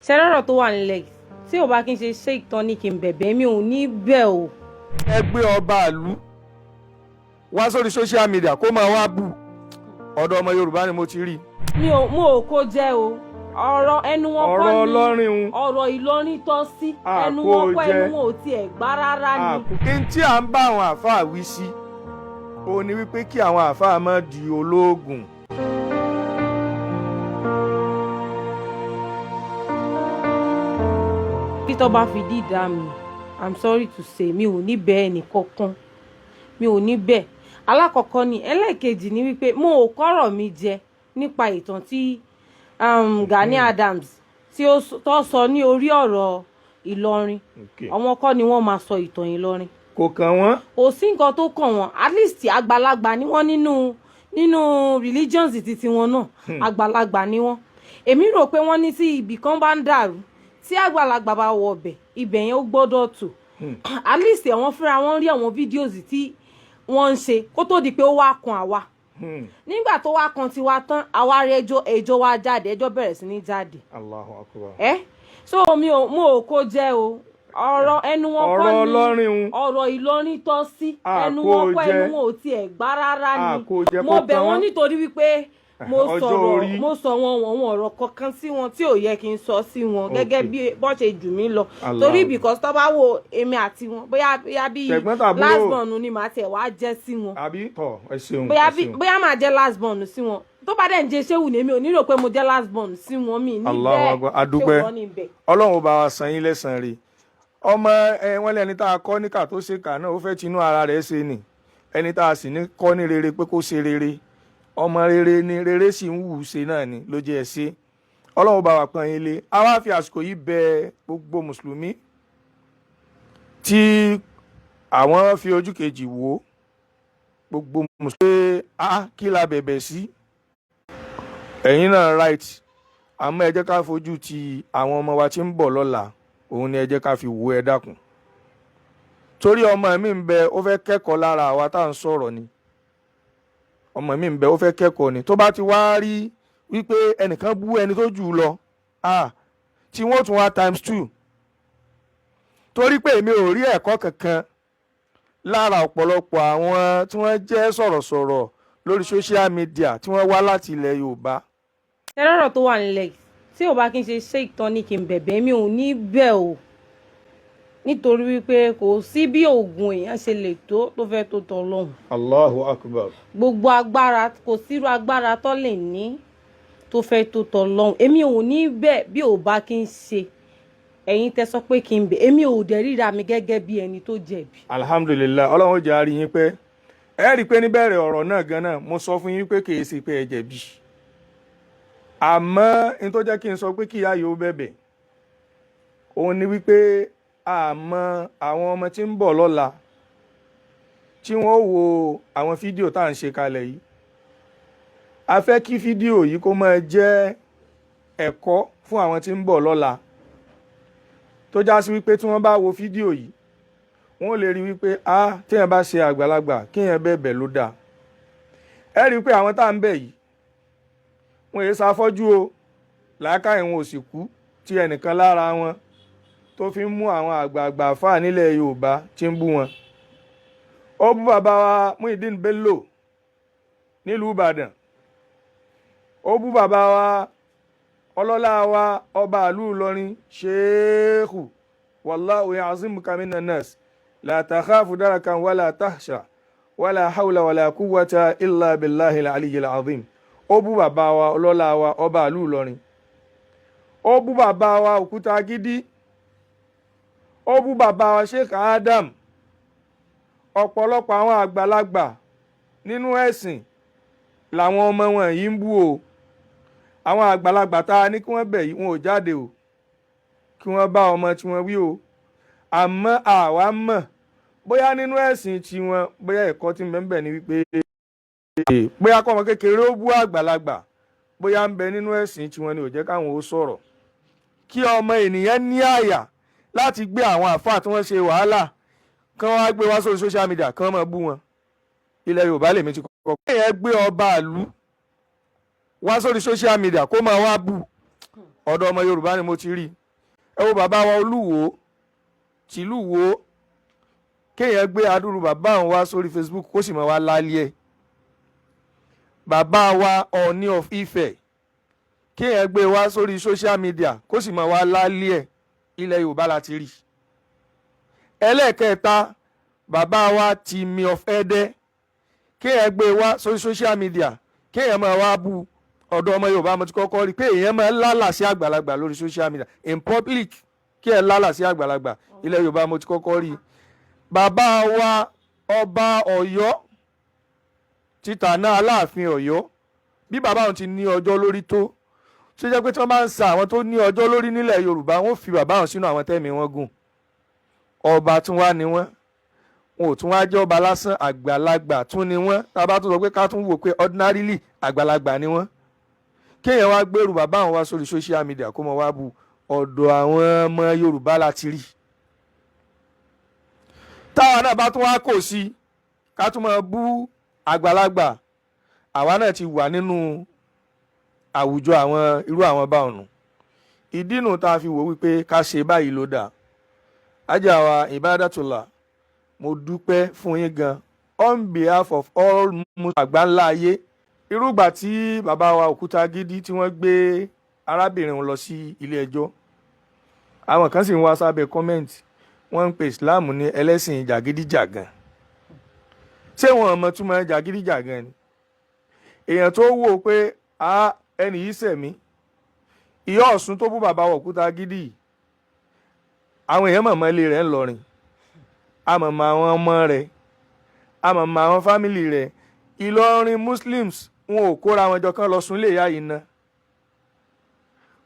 Ṣe lọ́rọ̀ tó wà nílẹ̀ yìí, tí ò bá kí n ṣe ṣé ìtàn ní kí n bẹ̀bẹ̀, mi ò ní bẹ̀ o. Ẹ gbé ọba ìlú wá sórí social media kó máa wá bù ọ̀dọ̀ ọmọ Yorùbá ni mo ti rí. Mi ò mú òkó jẹ́ o. Ọ̀rọ̀ ẹnu wọn kọ́ ọ̀rọ̀ ni ọlọ́rin un. Ọ̀rọ̀ Ìlọrin tọ́ sí ẹnu Àkó wọn kọ́. jẹ. Ẹnu wọn ò tiẹ̀ gbá rárá ni. N tí à ń bá àwọn àáfàá wí sí òun ni wípé kí àwọn àáfàá má di olóògùn. Bí tó bá fi dídá mi, I'm sorry to say, mi ò ní bẹ̀ ẹnì kankan, mi ò ní bẹ̀. Alákọ̀ọ́kọ́ ni. Ẹlẹ́ẹ̀kejì ni wípé mo ò kọ́rọ̀ mi jẹ nípa ìtàn tí Gani Adams tí ó tó sọ ní orí ọ̀rọ̀ Ìlọrin. Àwọn kọ́ ni wọ́n máa sọ ìtàn Ìlọrin. Kò kàn wọ́n. Kò sí nǹkan tó kàn wọ́n. At least àgbàlagbà ni wọ́n nínú religions titi wọn náà. Àgbàlagbà ni wọ́n. Èmi rò pé wọ́n ní tí ibì kan bá ń dàrú, tí àgbàlagbà bá wọ ọbẹ̀, ibẹ̀ yẹn ó gbọ́dọ̀ tò. At least àwọn fúnra wọn rí àwọn videos tí wọ́n ń ṣe kó tó di pé ó wá kan àwa. Nígbà tó wá kan tiwa tán, àwa rí ẹjọ́, ẹjọ́ wá jáde, ẹjọ́ bẹ̀rẹ̀ sí ní jáde. Allahu Akbar. Ẹ so mi ò mo ò kó jẹ o. Ọ̀rọ̀ ẹnu wọn kọ́ ọ̀rọ̀ ni ọlọ́rin un. Ọ̀rọ̀ Ìlọrin tọ́ sí ẹnu Àkó wọn kọ́. jẹ. Ẹnu wọn ò tiẹ̀ gbá rárá ni. Àkó jẹ, Mo kó bẹ̀ kàn wọ́n wọ́n. nítorí wípé mo Ọjọ́ sọ̀rọ̀ orí. mo sọ wọn àwọn ọ̀rọ̀ kankan sí wọn tí ò yẹ kí n sọ sí wọn gẹ́gẹ́ bí bọ́n ṣe jù mí lọ. Allah. Torí because tó bá wo èmi àti wọn, bóyá bí Tẹ̀gbọ́n-tàbúrò. last born ni màá tiẹ̀ wá jẹ́ sí wọn. Àbí tọ, ẹ ṣeun. Bóyá Ẹ bí ṣeun. Bóyá màá jẹ́ last born sí wọn. Tó bá dẹ̀ ń jẹ́ ṣéwù ní, èmi ò ní rò pé mo jẹ́ last born sí wọn. Mi ní Allahu bẹ́ẹ̀. Akbar. Adúpẹ́. Ṣé wọ́n ní bẹ́ẹ̀? Ọlọ́run ó bá wa san yín lẹ́san rẹ̀. Ọmọ ẹ wọ́n lẹ́ni tá a kọ́ níkà tó ṣe kà náà, ó fẹ́ tinú ara rẹ̀ ṣe ni. Ẹni tá a sì ní kọ́ ní rere pé kó ṣe rere, ọmọ rere ni, rere sì ń wù ú ṣe náà ni ló jẹ́ ẹ ṣe. Ọlọ́run ó bá wa pọ́n yín lé. A wá fi àsìkò yìí bẹ gbogbo mùsùlùmí tí àwọn fi ojú kejì wò ó, gbogbo mùsùlùmí pé a kí la bẹ̀bẹ̀ sí. Ẹ̀yin náà right, àmọ́ ẹ jẹ́ ká fojú ti àwọn ọmọ wa tí ń bọ̀ lọ́la, òun ni ẹ jẹ́ ká fi wò. Ẹ dákun, torí ọmọ mi ń bẹ, ó fẹ́ kẹ́kọ̀ọ́ lára àwa tá à ń sọ̀rọ̀ ni. Ọmọ mi ń bẹ, ó fẹ́ kẹ́kọ̀ọ́ ni. Tó bá ti wá rí wípé ẹnìkan bú ẹni tó jù ú lọ, ah, tí wọ́n tún wá times two, torí pé èmi ò rí ẹ̀kọ́ kankan lára ọ̀pọ̀lọpọ̀ àwọn tí wọ́n jẹ́ sọ̀rọ̀sọ̀rọ̀ lórí social media tí wọ́n wá láti ilẹ̀ Yorùbá. Ṣe lọ́rọ̀ tó wà nílẹ̀ yìí, tí ò bá kí n ṣe ṣé ìtàn ní kí n bẹ̀bẹ̀, mi ò ní bẹ̀ o, nítorí wípé kò sí bí oògùn èèyàn ṣe lè tó tó fẹ́ tó tọ́ lọ́hùn. Allahu Akbar. Gbogbo agbára, kò sírú agbára tó lè ní tó fẹ́ tó tọ́ lọ́hùn. Èmi ò ní bẹ̀. Bí ò bá kí n ṣe ẹ̀yin tẹ́ sọ pé kí n bẹ̀, èmi ò dẹ̀ ríra mi gẹ́gẹ́ bí ẹni tó jẹ̀bi. Alhamdulillahi, Ọlọ́run ó jẹ́ a rí yín pé ẹ rí i pé níbẹ̀rẹ̀ ọ̀rọ̀ náà gan-an mo sọ fún yín pé kì í ṣe pé ẹ jẹ̀bi, àmọ́ n tó jẹ́ kí n sọ pé kí ìyá yóò bẹ̀bẹ̀ òun ni wípé àmọ́ àwọn ọmọ tí ń bọ̀ lọ́la tí wọ́n wo àwọn fídíò tá à ń ṣe kalẹ̀ yìí, a fẹ́ kí fídíò yìí kó máa jẹ́ ẹ̀kọ́ fún àwọn tí ń bọ̀ lọ́la, tó já sí wípé tí wọ́n bá wo fídíò yìí, wọ́n lè rí wípé a téèyàn bá ṣe àgbàlagbà, kéèyàn bẹ̀bẹ̀ ló dáa. Ẹ rí i pé àwọn tá à ń bẹ̀ yìí, wọn èé ṣàfọ́jú o, làákàyè wọn ò sì kú tí ẹnìkan lára wọn tó fi ń mú àwọn àgbààgbà fáà nílẹ̀ Yorùbá tí ń bú wọn. Ó bú bàbá wa Muyideen Bello nílùú Ìbàdàn, ó bú bàbá wa ọlọ́lá wa ọba ìlú Ìlọrin, Ṣéèkù wallahu ya'zimuka minan nas la takhafu darakan wala tahsha wala hawla wala quwwata illa billahi al-aliyyil azim. Ó bú bàbá wa ọlọ́lá wa ọba ìlú Ìlọrin, ó bú bàbá wa Òkúta Gidi, ó bú bàbá wa Sheikh Adam. Ọ̀pọ̀lọpọ̀ àwọn àgbàlagbà nínú ẹ̀sìn làwọn ọmọ wọn yìí ń bú o. Àwọn àgbàlagbà tá a ní kí wọ́n bẹ̀ yìí, wọn ò jáde o kí wọ́n bá ọmọ tí wọ́n wí o. Àmọ́ àwa mọ̀ bóyá nínú ẹ̀sìn tiwọn, bóyá ẹ̀kọ́ tí ń bẹ ń bẹ ni wípé bóyá kọ́mọ kékeré ó bú àgbàlagbà, bóyá ń bẹ nínú ẹ̀sìn tiwọn ni ò jẹ́ káwọn ó sọ̀rọ̀. Kí ọmọ ènìyàn ní àyà láti gbé àwọn àfáà tí wọ́n ṣe wàhálà kán wá gbé wá sórí social media, kán máa bú wọn, ilẹ̀ Yorùbá lèmi ti kọ́kọ́. Kéèyàn gbé ọba ìlú wá sórí social media kó máa wá bú Ọ̀dọ̀ ọmọ Yorùbá ni mo ti rí. Ẹ wo bàbá wa Olúwo tìlú wo, kéèyàn gbé adúrú bàbá òun wá sórí Facebook, kó sì máa wá lálẹ́ ẹ̀. Bàbá wa Ọọ̀ni of Ifẹ̀, kéèyàn gbé wá sórí social media, kó sì máa wá lálẹ́ ẹ̀. Ilẹ̀ Yorùbá la ti rí. Ẹlẹ́ẹ̀kẹta, bàbá wa Tìmì of Ẹdẹ, kéèyàn gbé wá sórí social media, kéèyàn máa wá bú. Ọ̀dọ̀ ọmọ Yorùbá mo ti kọ́kọ́ rí i pé èèyàn máa ń lálà sí àgbàlagbà lórí social media in public. Kí ẹ lálà sí àgbàlagbà, ilẹ̀ Yorùbá mo ti kọ́kọ́ rí i. Bàbá wa ọba Ọ̀yọ́ títà náà, Aláàfin Ọ̀yọ́, bí bàbá òun ti ní ọjọ́ lórí tó, tó jẹ́ pé tí wọ́n bá ń sa àwọn tó ní ọjọ́ lórí nílẹ̀ Yorùbá, wọ́n fi bàbá òun sínú àwọn tẹ́mi wọn gùn. Ọba tún wá ní wọ́n, wọn ò tún wá jẹ́ ọba lásán, àgbàlagbà tún ni wọ́n. Tá a bá tún sọ pé ká tún wò pé ordinarily àgbàlagbà ni wọ́n, kéèyàn wá gbèrú bàbá àwọn wá sórí social media, kó mọ wá bu, ọ̀dọ̀ àwọn ọmọ Yorùbá la ti rí. Táwa náà bá tún wá kò sí ká tún máa bú àgbàlagbà, àwa náà ti wà nínú àwùjọ àwọn irú àwọn báwọn nù. Ìdí nù tá a fi wò wípé ká ṣe báyìí ló dáa. Ajá wa Ibadatullah, mo dúpẹ́ fún yín gan on behalf of all Muslims àgbáńlá ayé. Irúgbà tí bàbá wa Òkúta Gidi tí wọ́n gbé arábìnrin wọn lọ sí ilé ẹjọ́, àwọn kan sì ń wá sábẹ́ comment, wọ́n ń pe Islam ní ẹlẹ́sìn jàgídíjàgan. Ṣé wọn mọ̀ túmọ̀ jàgídíjàgan ni? Èèyàn tó wò pé a ẹnì yìí sẹ̀mí, ìyá Ọ̀ṣun tó bú bàbá wa Òkúta Gidi yìí, àwọn èèyàn mọ̀mọ́ ilé rẹ̀ ńlọrin, àmọ̀mọ́ àwọn ọmọ rẹ̀, àmọ̀mọ́ àwọn family rẹ̀. Ìlọrin Muslims, wọn ò kóra wọn jọ kán lọ sùn lé ìyá yìí ná.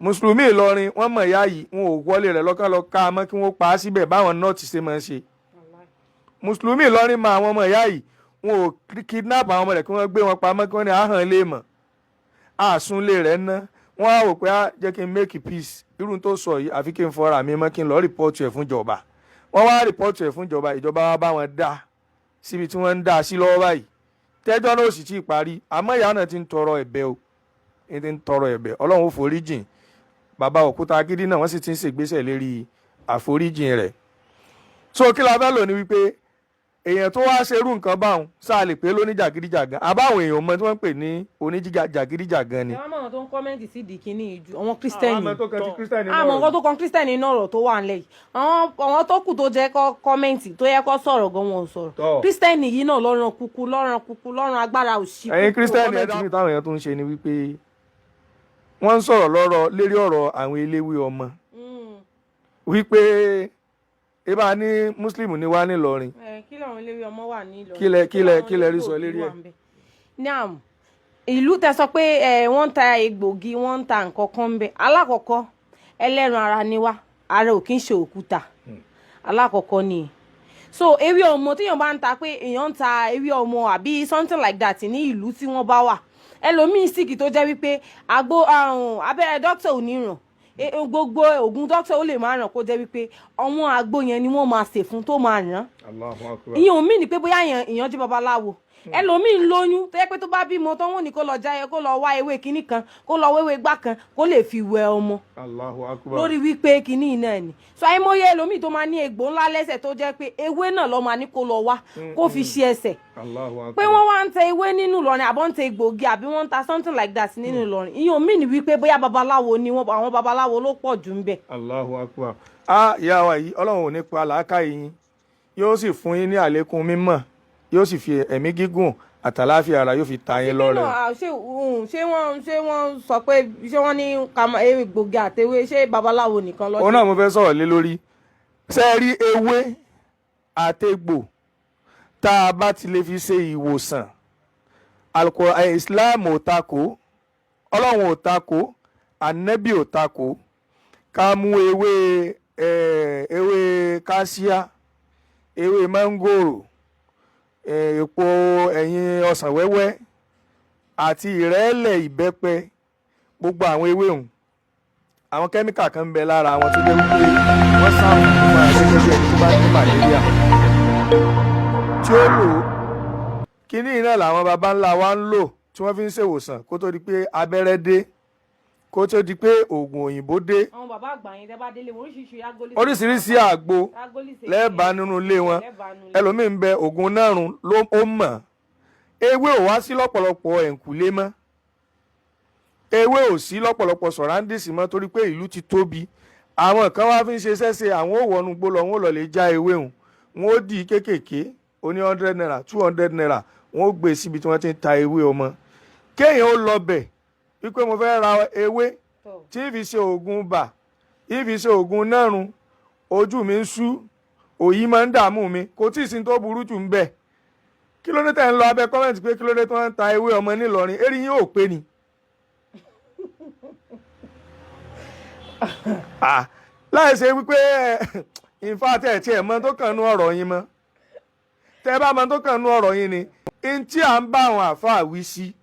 Mùsùlùmí Ìlọrin, wọ́n mọ̀ ìyá yìí, wọn ò wọlé rẹ̀ lọ́kàn lọ ká a mọ́ kí wọ́n pa á síbẹ̀ báwọn nọ́ọ̀tì ṣe máa ń ṣe. Mùsùlùmí Ìlọrin mọ àwọn ọmọ ìyá yìí, wọn ò kidnap àwọn ọmọ rẹ̀ kí wọ́n gbé wọn pamọ́ kí wọ́n ní àhàn lè mọ̀ àsúnlé rẹ̀ ná. Wọ́n á wò pé á jẹ́ kí n make peace. Irú tó sọ yìí, àfi kí n fọra mi mọ́, kí n lọ report ẹ̀ fún ìjọba. Wọ́n wá report ẹ̀ fún ìjọba, ìjọba wa bá wọn dá síbi tí wọ́n ń dá sí lọ́wọ́ báyìí. Tẹ́jọ́ náà ò sì tí ì parí, àmọ́ ìyá náà ti ń tọrọ ẹ̀bẹ̀ o, ti ń tọrọ ẹ̀bẹ̀. Ọlọ́run ó foríjìn bàbá Òkúta Gidi náà, wọ́n sì ti ń ṣègbésẹ̀ lérí àforíjìn rẹ̀. So kí la fẹ́ lò ní wípé èèyàn tó wá ṣerú nǹkan báwọn, sáà lè pé lóníjàgídíjàgan, àbáwọn èèyàn mọ tí wọ́n ń pè ní oníjàgídíjàgan ni. Ẹ wá mọ̀ àwọn tó ń comment sí di kínní ju àwọn Christian. Àwọn tó kan ti Christian nínú àmọ́ ọ̀rọ̀. Nǹkan tó kan Christian nínú ọ̀rọ̀ tó wà nílẹ̀ yìí, àwọn tó kù tó jẹ́ kó comment, tó yẹ kó sọ̀rọ̀ gan, wọn ò sọ̀rọ̀. Tọ́. Christian yìí náà lọ́rùn kúkú, lọ́rùn kúkú, lọ́rùn agbára òṣì. Ẹ̀yin Christian, ẹ̀ tí táwọn èèyàn tó ń ṣe ni wípé wọ́n ń sọ̀rọ̀ lọ́rọ̀ lérí ọ̀rọ̀ àwọn eléwé ọmọ, wípé ibà ní Muslim ní wá nílọrin. Kí làwọn eléwé ọmọ wà ní Ìlọrin? Kí lẹ rí sọ lérí ẹ̀? Naam, ìlú tẹ sọ pé wọ́n ń ta egbògi, wọ́n ń ta nǹkan kan ń bẹ. Alákọ̀ọ́kọ́, ẹlẹ́ran ara ni wá, ara ò kí ń ṣe òkúta. Alákọ̀ọ́kọ́ ni so ewé ọmọ téèyàn bá ń ta, pé èèyàn ń ta ewé ọmọ àbí something like that ní ìlú tí wọ́n bá wà, ẹlòmíín sick tó jẹ́ wípé àgbo àrùn abẹ́rẹ́ dókítà ò ní ràn, gbogbo oògùn dókítà ó lè má ràn, kó jẹ́ wípé àwọn àgbo yẹn ni wọ́n máa sè fún tó máa ràn. Allahu Akbar. Ìyẹn ò mí ní pé bóyá èèyàn jẹ́ babaláwo. Ẹlòmíín lóyún tó yẹ pé tó bá bímọ tó, wọ́n ní kó lọ jáyẹ, kó lọ wá ewé kinní kan, kó lọ wéwé gbá kan, kó lè fi wẹ ọmọ. Allahu Akbar. Lórí wípé kinní náà ni so àìmọye ẹlòmíín tó máa ní egbò ńlá lẹ́sẹ̀, tó jẹ́ pé ewé náà lọ́ máa ní kó lọ wá kó fi ṣe ẹsẹ̀. Allahu Akbar. Pé wọ́n wá ń tẹ ewé nínú Ìlọrin, àbọ̀ ń tẹ egbògi, àbí wọ́n ń ta something like that nínú Ìlọrin, ìyẹn ò mí ní wípé bóyá babaláwo ni wọ́n. Àwọn babaláwo ló pọ̀ jù ń bẹ̀. Allahu Akbar. Ah, ìyá wa yìí, Ọlọ́run ò ní pa làákàyè yín, yóò sì fún yín ní àlékún mímọ̀, yóò sì fi ẹ̀mí gígùn àtàláfíà ara yóò fi ta yín lọ́rẹ. Ṣé wọ́n sọ pé, ṣé wọ́n ní ká máa egbògi àtewé, ṣé babaláwo nìkan ló Òun náà mo fẹ́ sọ̀rọ̀ lé lórí. Ṣé ẹ rí ewé àtegbò tá a bá ti lè fi ṣe ìwòsàn, Islam ò takò, Ọlọ́run ò takò, Ànábì ò takò. Ká mú ewé ewé káṣíá, ewé mángòrò, èpo ẹ̀yìn ọsàn wẹ́wẹ́ àti ìrẹ́lẹ̀ ìbẹ́pẹ, gbogbo àwọn ewé ọ̀hún, àwọn kẹ́míkà kan ń bẹ lára àwọn tó jẹ́ wípé wọ́n sáàmù fún wa gẹ́gẹ́ bí ẹni tó bá ní malaria tí ó lò ó. Kínní náà làwọn baba ńlá wa ń lò tí wọ́n fi ń ṣèwòsàn kó tó di pé abẹ́rẹ́ dé. Kó tó di pé oògùn òyìnbó dé, Àwọn bàbá àgbà yẹn, tẹ́ bá délé wọn, oríṣiríṣi agolí, oríṣiríṣi àgbo lẹ́ẹ̀bà nínú ilé wọn. Lẹ́ẹ̀bà nínú ilé. Ẹlòmíì ń bẹ, oògùn nárun ló ó mọ̀. Ewé ò wá sí lọ́pọ̀lọpọ̀ ẹ̀ǹkùlé mọ́, ewé ò sí lọ́pọ̀lọpọ̀ surroundings mọ́, torí pé ìlú ti tóbi. Àwọn kan wá fi ń ṣe sẹ́sẹ̀, àwọn ò wọnú gbó lọ, wọn ò lọ lè já ewé hùn, wọn ó dì í kéékèèké, oní ₦100, ₦200, wọn ó gbé síbi tí wọ́n ti ń ta ewé ọmọ. Kéèyàn ó lọ bẹ̀ wípé mo fẹ́ ra ewé tí fi ṣe oògùn bà, tí fi ṣe oògùn nárun, ojú mi ń sú, òyì máa ń dààmú mi, kò tí ì sí tó burú jù ń bẹ̀. Kí ló dé tẹ̀ ń lọ abẹ́ comment pé kí ló dé tí wọ́n ń ta ewé ọmọ nílọrin? Eré yín ò pé ni. Ah, láì ṣe wípé in fact ẹ̀ tí ẹ̀ mọ tó kàn nú ọ̀rọ̀ yín mọ́. Tẹ́ bá mọ tó kàn nú ọ̀rọ̀ yín ni n tí à ń bá àwọn àáfàá wí sí,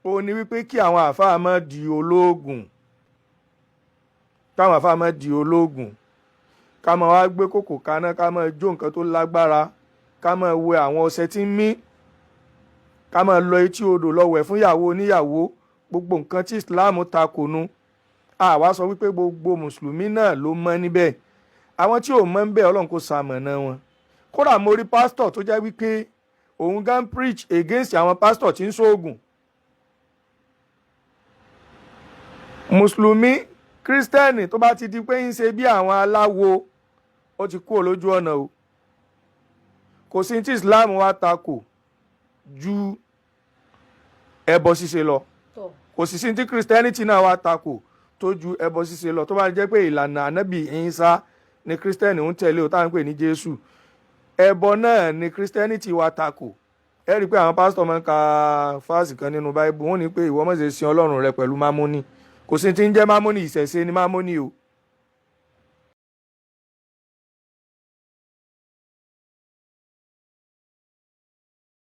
ó ní wípé kí àwọn àáfàá má di olóògùn, káwọn àáfàá má di olóògùn, ká máa wá gbé kòkò kaná, ká máa jó nǹkan tó lágbára, ká máa wẹ àwọn ọṣẹ tí ń mí, ká máa lọ etí odò lọ wẹ̀ fún ìyàwó oníyàwó. Gbogbo nǹkan tí Islam takò nu. Àwa sọ wípé gbogbo mùsùlùmí náà ló mọ́ níbẹ̀. Àwọn tí ò mọ́ níbẹ̀, Ọlọ́run kò ṣamọ̀nà wọn. Kódà mo rí pásítọ̀ tó jẹ́ wípé òun gan preach against àwọn pásítọ̀ tí ń ṣoògùn. Mùsùlùmí, kírísítẹ́nì tó bá ti di pé ń ṣe bí àwọn aláwo, ó ti kúrò lójú ọ̀nà o. Kò sí tí Islam wa takò ju ẹbọ ṣíṣe lọ. Kò sì sí tí Christianity náà wa takò tó ju ẹbọ ṣíṣe lọ. Tó bá jẹ́ pé ìlànà ànábì Ìsá ni kírísítẹ́nì ń tẹ̀lé o, táwọn ń pè ní Jésù, ẹbọ náà ni Christianity wa takò. Ẹ rí i pé àwọn pásítọ̀ máa ń ka verse kan nínú Báíbù, wọ́n ní pé ìwọ má ṣe sin Ọlọ́run rẹ pẹ̀lú mámónì. Kò sí tí ń jẹ́ mámónì, ìṣẹ̀ṣe ni mámónì o.